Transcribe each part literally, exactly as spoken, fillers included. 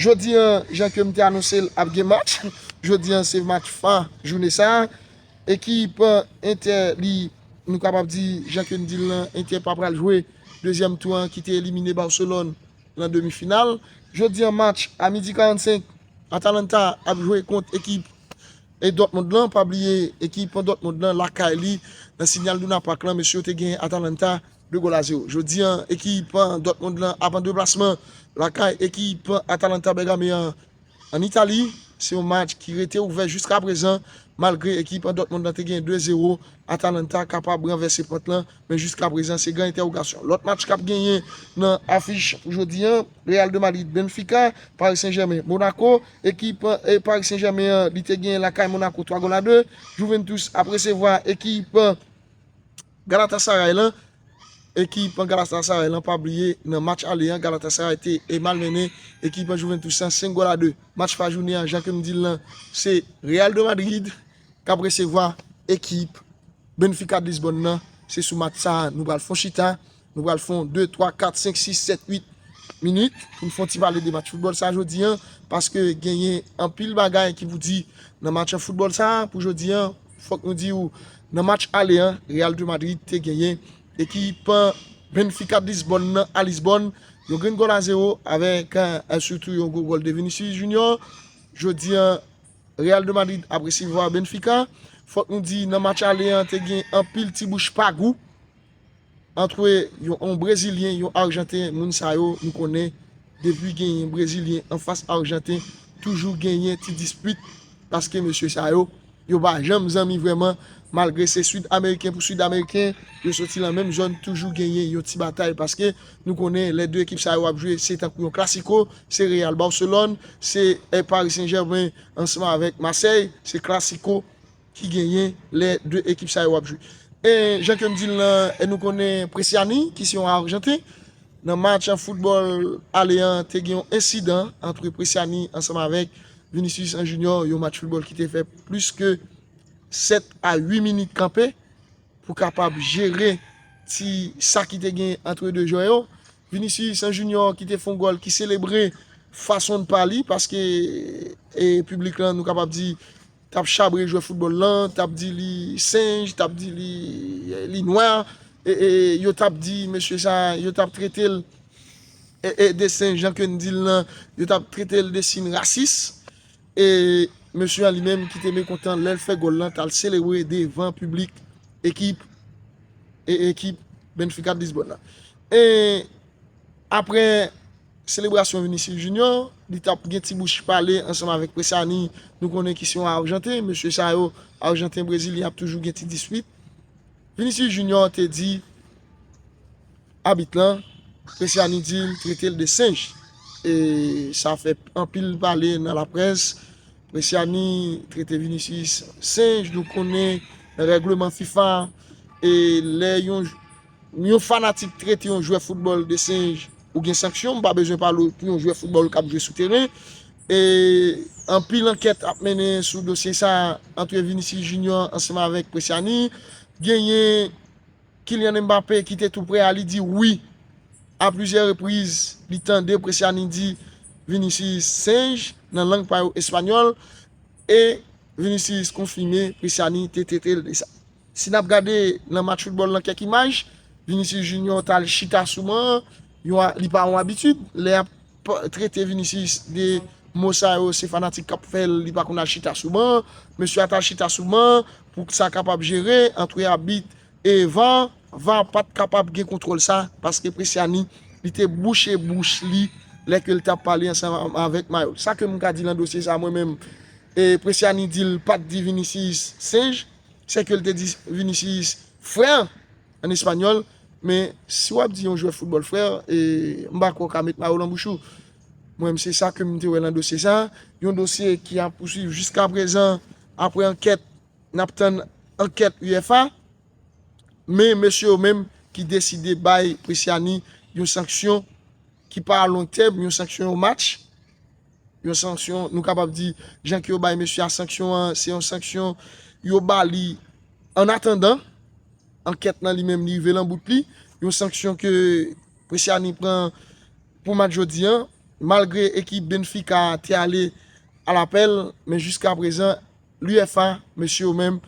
Jodi an, jan ke m te anonse l, ap gen match. Jodi an, se match fa jounen sa a. Ekip Entè, li, nou kapab di, jan ke n di l lan, Entè pa pral jwe dezyèm tou an ki te elimine Barcelone nan demi final. Jodi an, match a midi karannsenk, Atalanta ap jwe kont ekip e Dortmund lan. Pa bliye, ekip Dortmund lan lakay li nan Signal Iduna Park lan, mesye yo te gen Atalanta de gòl a zewo. Jodi an, ekip Dortmund lan ap an deplasman lakay ekip Atalanta Bergame an, an Itali. Se yon match ki rete ouvè jiska prezan, malgre ekip Dortmund lan te gen de zewo. Atalanta kapab ranvèse pant lan, men jiska prezan se gran entèwogasyon. Lòt match k ap genyen nan afich pou jodi an, Real de Madrid, Benfica, Paris Saint-Germain, Monaco. Ekip e Paris Saint-Germain an, li te gen lakay Monaco twa gòl a de. Juventus ap resevwa ekip Galatasaray lan. Ekip Galatasaray lan, pa bliye, nan match ale an, Galatasaray te e malmennen ekip Juventus lan senk gòl a de. Match fa jounen an, jan ke m di l lan, se Real de Madrid k ap resevwa ekip Benfica de Lisbonne nan. Se sou match sa a nou pral fè yon chita, nou pral fè yon de, twa, kat, senk, sis, sèt, uit minit pou n fè yon ti pale de match foutbòl sa a jodi an, paske genyen anpil bagay ki pou di nan match an foutbòl sa a. Pou jodi an, fòk nou di w, nan match ale an, Real de Madrid te genyen ekip Benfica de Lisbonne nan a Lisbonne, yon grenn gòl a zewo avèk, eh, sitou yon gwo gòl de Vinicius Junior. Jodi an, Real de Madrid ap resevwa Benfica. Fòk nou di, nan match ale an, te gen anpil ti bouch pa gou antre yon, yon Brezilyen, yon Ajanten. Moun sa yo, nou konnen, depi genyen Brezilyen anfas Ajanten, toujou genyen ti dispit, paske mesye sa yo, yo pa janm zanmi vrèman, malgre se Sid Ameriken pou Sid Ameriken, yo soti lan menm zòn, toujou genyen yon ti batay, paske nou konnen lè de ekip sa yo ap jwe, se tankou yon klasiko, se Real Barcelone, se, eh, Paris Saint-Germain ansanm avèk Marseille, se klasiko ki genyen lè de ekip sa yo ap jwe. E jan ke m di l lan, e nou konnen Preciani, ki se yon Ajanten, nan match an foutbòl ale an, te gen yon ensidan antre Preciani ansanm avèk Vinicius an Junior, yon match foutbòl ki te fè plis ke sèt a uit minit kanpe pou kapab jere ti sa ki te gen antre de jwè yo. Vinicius an Junior ki te fè yon gòl, ki selebre fason pa li, paske, e, piblik lan, nou kapab di, t ap chabre jwè foutbòl lan, t ap di li senj, t ap di li, li nwa, e, e, yo t ap di mesye sa, yo t ap trete l, e, e, de senj, jan ke n di l lan, yo t ap trete l de siy rasis. E mesye an li menm ki te mekontan, lè l fè gòl lan, t al selebre devan piblik ekip, e, ekip Benfica de Lisbonne lan. E apre selebrasyon Vinicius Junior, li t ap gen ti bouch pale ansanm avèk Preciani, nou konnen ki se yon Ajanten, mesye sa yo, Ajanten, Brezilyen, ap toujou gen ti dispit. Vinicius Junior te di abit lan, Preciani di l trete l de senj. E sa fè anpil pale nan laprès. Preciani trete Vinicius senj, nou konnen nan règleman fifa, e lè yon, yon fanatik trete yon jwè foutbòl de senj, ou gen sanksyon, m pa bezwen pale w pou yon jwè foutbòl k ap jwe sou teren. E anpil ankèt ap mennen sou dosye sa a antre Vinicius Junior ansanm avèk Preciani. Genyen Kylian Mbappé ki te tou prè a, li di wi. A plizyè repriz, li tande Preciani di Vinicius senj nan lang pa yo, espanyòl, e Vinicius konfime Preciani te trete l de sa. Si n ap gade nan match foutbòl lan kèk imaj, Vinicius Junior t al chita sou ban an, yon a-, li pa yon abitid, lè y ap trete Vinicius de mo sa yo, se fanatik k ap fè l, li pa konn al chita sou ban an. Mesye a t al chita sou ban an pou sa kapab jere antre abit e va, va pa t kapab gen kontwòl sa, paske Preciani, li te bouche bouch li lè ke l t ap pale ansanm avèk Mayòl. Sa ke m ka di lan dosye sa, mwen menm, e Preciani di l pa t di Vinicius senj, se ke l te di Vinicius frè an espanyòl, men si w ap di yon jwè foutbòl frè, e m pa kwè w ka met Mayòl lan bouch ou. Mwen menm, se sa ke m te wè lan dosye sa, yon dosye ki ap pouswiv jiska prezan, apre ankèt, n ap tann ankèt U F A, men mesye yo menm ki deside bay Preciani yon sanksyon ki pa a long tèm, yon sanksyon yon match, yon sanksyon, nou kapab di, jan ke yo bay mesye a sanksyon an, se yon sanksyon yo ba li an atandan ankèt lan li menm li rive lan bout li, yon sanksyon ke Preciani pran pou match jodi an, malgre ekip Benfica te ale alapèl, men jiska prezan, l'UEFA, mesye yo menm,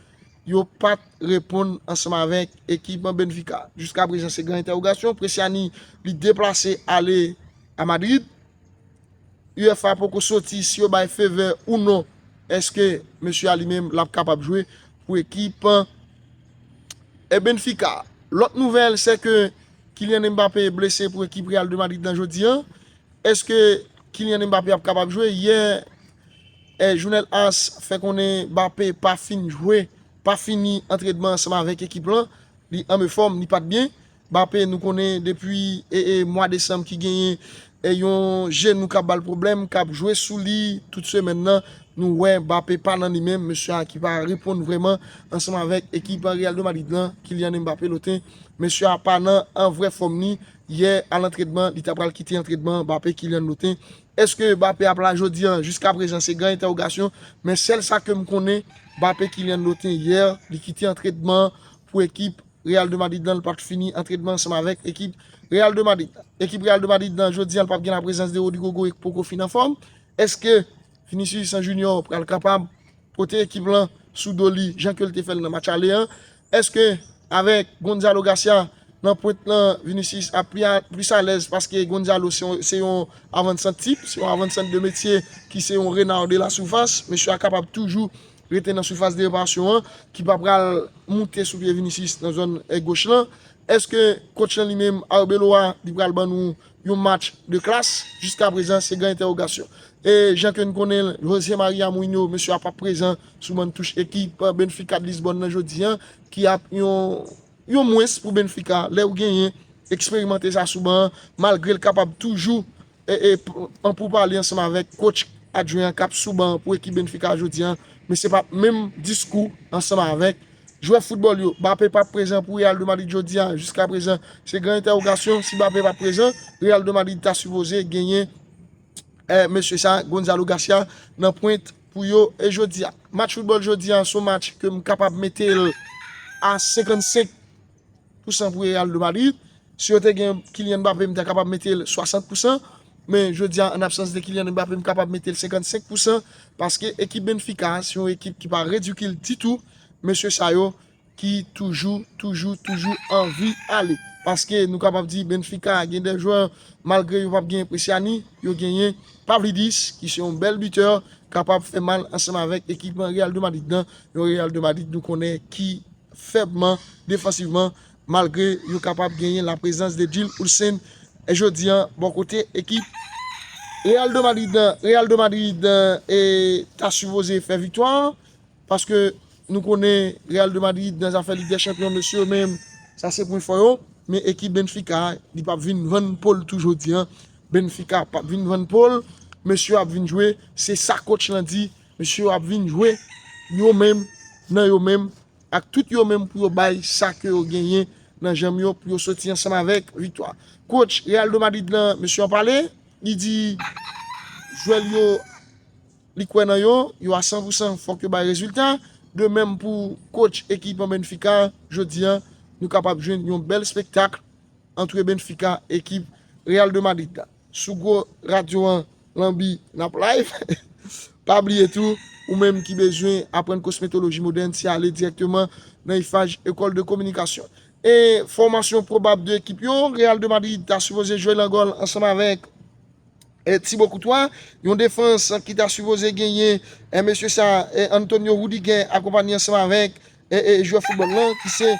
yo pa t reponn ansanm avèk ekip Benfica. Jiska prezan, se gran entèwogasyon. Preciani, li deplase ale a Madrid. UEFA poko soti si yo bay fevè ou non, èske mesye a li menm l ap kapab jwe pou ekip e Benfica. Lòt nouvèl, se ke Kylian Mbappé blese pou ekip Real de Madrid nan jodi an. Èske Kylian Mbappé ap kapab jwe? Yè, e, jounal AS fè konnen Mbappé pa fin jwe, pa fini antrenman ansanm avèk ekip lan. Li an mefòm, li pa t byen. Mbappé, nou konnen depi e, e, mwa desanm ki genyen e, yon jenou k ap ba l pwoblèm, k ap jwe sou li tout semèn nan. Nou wè Mbappé pa nan li menm, mesye a ki pa reponn vrèman ansanm avèk ekip Real de Madrid lan, Kylian Mbappé Lotin. Mesye a pa nan an vrè fòm li. Yè a lantrenman, li ta pral kite antrenman, Mbappé Kylian Lotin. Èske Mbappé ap la jodi an? Jiska prezan, se gran entèwogasyon. Men sèl sa ke m konnen, Mbappé Kylian Lotin yè, li kite antrenman pou ekip Real de Madrid lan, li pa t fini antrenman ansanm avèk ekip Real de Madrid. Ekip Real de Madrid lan, jodi an, li p ap gen laprezans de Rodrygo Goes ki poko fin anfòm. Èske Vinicius Junior pral kapab pote ekip lan sou do li, jan ke l te fè l nan match ale an? Èske avèk Gonzalo Garcia nan pwent lan, Vinicius ap pli a, plis alèz, paske Gonzalo se yon, se yon avannsant tip, se yon avannsant de metye ki se yon Renard de la surface. Mesye a kapab toujou rete nan sifas de repasyon an, ki pa pral moute sou pye Vinicius nan zòn, e, goch lan? Èske coach lan li menm, Arbeloa, li pral ban nou yon match de klas? Jiska prezan, se gran entèwogasyon. E jan ke n konnen l, José Maria Mourinho, mesye a p ap prezan sou bann touch ekip Benfica de Lisbonne nan jodi an, ki ap yon, yon mwens pou Benfica. Lè ou genyen eksperimante sa sou ban an, malgre l kapab toujou e, e, p-, an pou pale ansanm avèk coach adjwen an k ap sou ban pou ekip Benfica jodi an, men se p ap menm diskou ansanm avèk jwè foutbòl yo. Mbappé p ap prezan pou Real de Madrid jodi a. Jiska prezan, se gran entèwogasyon. Si Mbappé p ap prezan, Real de Madrid ta sipoze genyen, e, mesye sa, Gonzalo Garcia, nan pwent pou yo e jodi a. Match foutbòl jodi a, se yon match ke m kapab mete l a senkannsenk pousan pou Real de Madrid. Si yo te gen Kylian Mbappé, m ta kapab mete l swasant pousan. Men jodi a, an absans de Kylian Mbappé, m kapab mete l senkannsenk pousan. Paske ekip Benfica a, se yon ekip ki pa redikil ditou. Mesye sa yo ki toujou, toujou, toujou anvi ale. Paske nou kapab di Benfica gen de jwè, malgre yo p ap gen Preciani, yo genyen Pavlidis, ki se yon bèl bitè, kapab fè mal ansanm avèk ekip Real de Madrid nan. Yon Real de Madrid nou konnen ki fèbman defansivman, malgre yo kapab genyen laprezans de Gil Olsen, e jodi an, bò kote ekip Real de Madrid nan. Real de Madrid nan, e, ta sipoze fè viktwa, paske nou konnen Real de Madrid nan zafè Lig dè Chanpyon, mesye yo menm, sa se pwen fò yo, men ekip Benfica a, li p ap vin vann po l tou jodi an. Benfica p ap vin vann po l, mesye yo ap vin jwe, se sa coach lan di, mesye yo ap vin jwe, yo menm, nan yo menm, ak tout yo menm pou yo bay sa ke yo genyen nan janm yo pou yo soti ansanm avèk viktwa. Coach Real de Madrid lan, mesye an pale, li di jwè l yo, li kwè nan yo, yo a san pousan, fòk yo bay rezilta. De menm pou coach ekip an Benfica, jodi an, nou kapab jwenn yon bèl espektak antre Benfica ekip Real de Madrid la. Sou gwo radyo an, Lanbi, n ap live. Pa bliye tou, ou menm ki bezwen aprann kosmetoloji modèn, se ale dirèkteman nan IFAJ, École de Communication. E fòmasyon pwobab de ekip yo, Real de Madrid ta sipoze jwe langòl ansanm avèk, e, Thibaut Courtois, yon defans ki ta sipoze genyen, e, mesye sa, e, Antonio Rudiger akonpanye ansanm avèk, e, e, jwè foutbòl lan, ki se,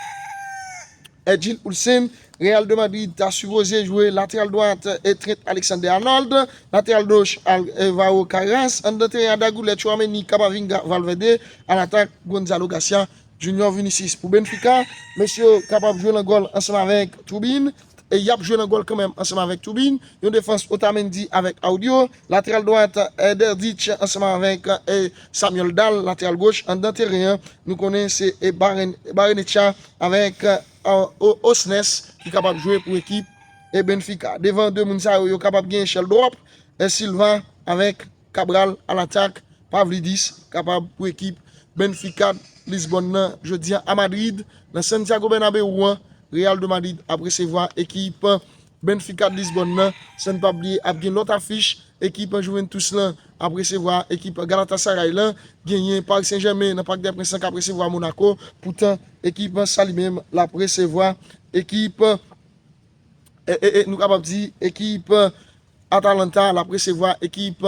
e, Gil Olsen. Real de Madrid ta sipoze jwe lateral dwat, e, Trent Alexander-Arnold, lateral goch, Al-, Alvaro Carreras, anndan teren an, Dagoulè, Tchouaméni, Camavinga, Valverde, alatak, Gonzalo Garcia, Junior, Vinicius. Pou Benfica, mesye yo kapab jwe langòl ansanm avèk Trubin, e y ap jwe langòl kanmenm ansanm avèk Trubin. Yon defans Otamendi avèk Audio, lateral dwat, e, Derditch ansanm avèk, e, Samuel Dahl, lateral goch, anndan teren an, nou konnen se, e, Baren-, Barrenechea avèk, e, O-, Osnes ki kapab jwe pou ekip, e, Benfica. Devan de moun sa yo, yo kapab gen Sheldrop, e, Silva avèk Cabral alatak, Pavlidis kapab pou ekip Benfica Lisbonne nan jodi an a Madrid, nan Santiago Bernabéu an, Real de Madrid ap resevwa ekip Benfica de Lisbonne nan, san n pa bliye ap gen lòt afich, ekip Juventus lan ap resevwa ekip Galatasaray lan, genyen Paris Saint-Germain nan Parc des Princes lan k ap resevwa Monaco, poutan ekip sa li menm l ap resevwa ekip e, e, e, nou kapab di ekip Atalanta l ap resevwa ekip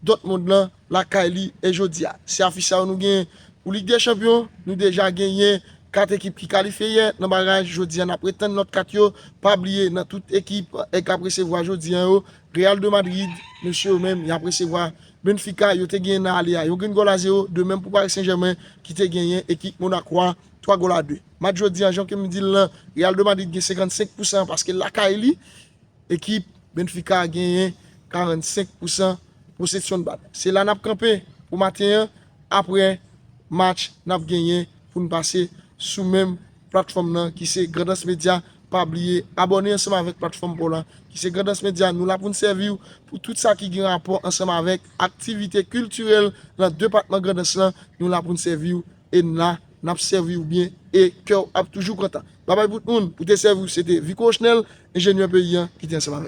Dortmund lan lakay li e jodi a. Se afich sa yo nou genyen pou Lig de Chanpyon. Nou deja genyen kat ekip ki kalifye yè nan baraj. Jodi a n ap retann lòt kat yo. Pa bliye nan tout ekip e k ap resevwa jodi a yo, Real de Madrid, mesye yo menm y ap resevwa Benfica, yo te genyen nan ale a yon grenn gòl a zewo. De menm pou Paris Saint-Germain ki te genyen ekip Monaco a twa gòl a de. Match jodi a, jan ke m di l lan, Real de Madrid gen senkannsenk pousan paske lakay li, ekip Benfica genyen karannsenk pousan posesyon bal. Se la n ap kanpe pou maten an. Apre match, n ap genyen pou n pase sou menm platfòm nan ki se Grandans Media. Pa bliye abòne ansanm avèk platfòm pa w la ki se Grandans Media. Nou la pou n sèvi w pou tout sa ki gen rapò ansanm avèk aktivite kiltirèl nan depatman Grandans lan. Nou la pou n sèvi w e n la, n ap sèvi w byen e kè w ap toujou kontan. Babay bout moun, pou te sèvi w, se te Vico Rochnel, enjenyè peyi an, ki te ansanm avèk.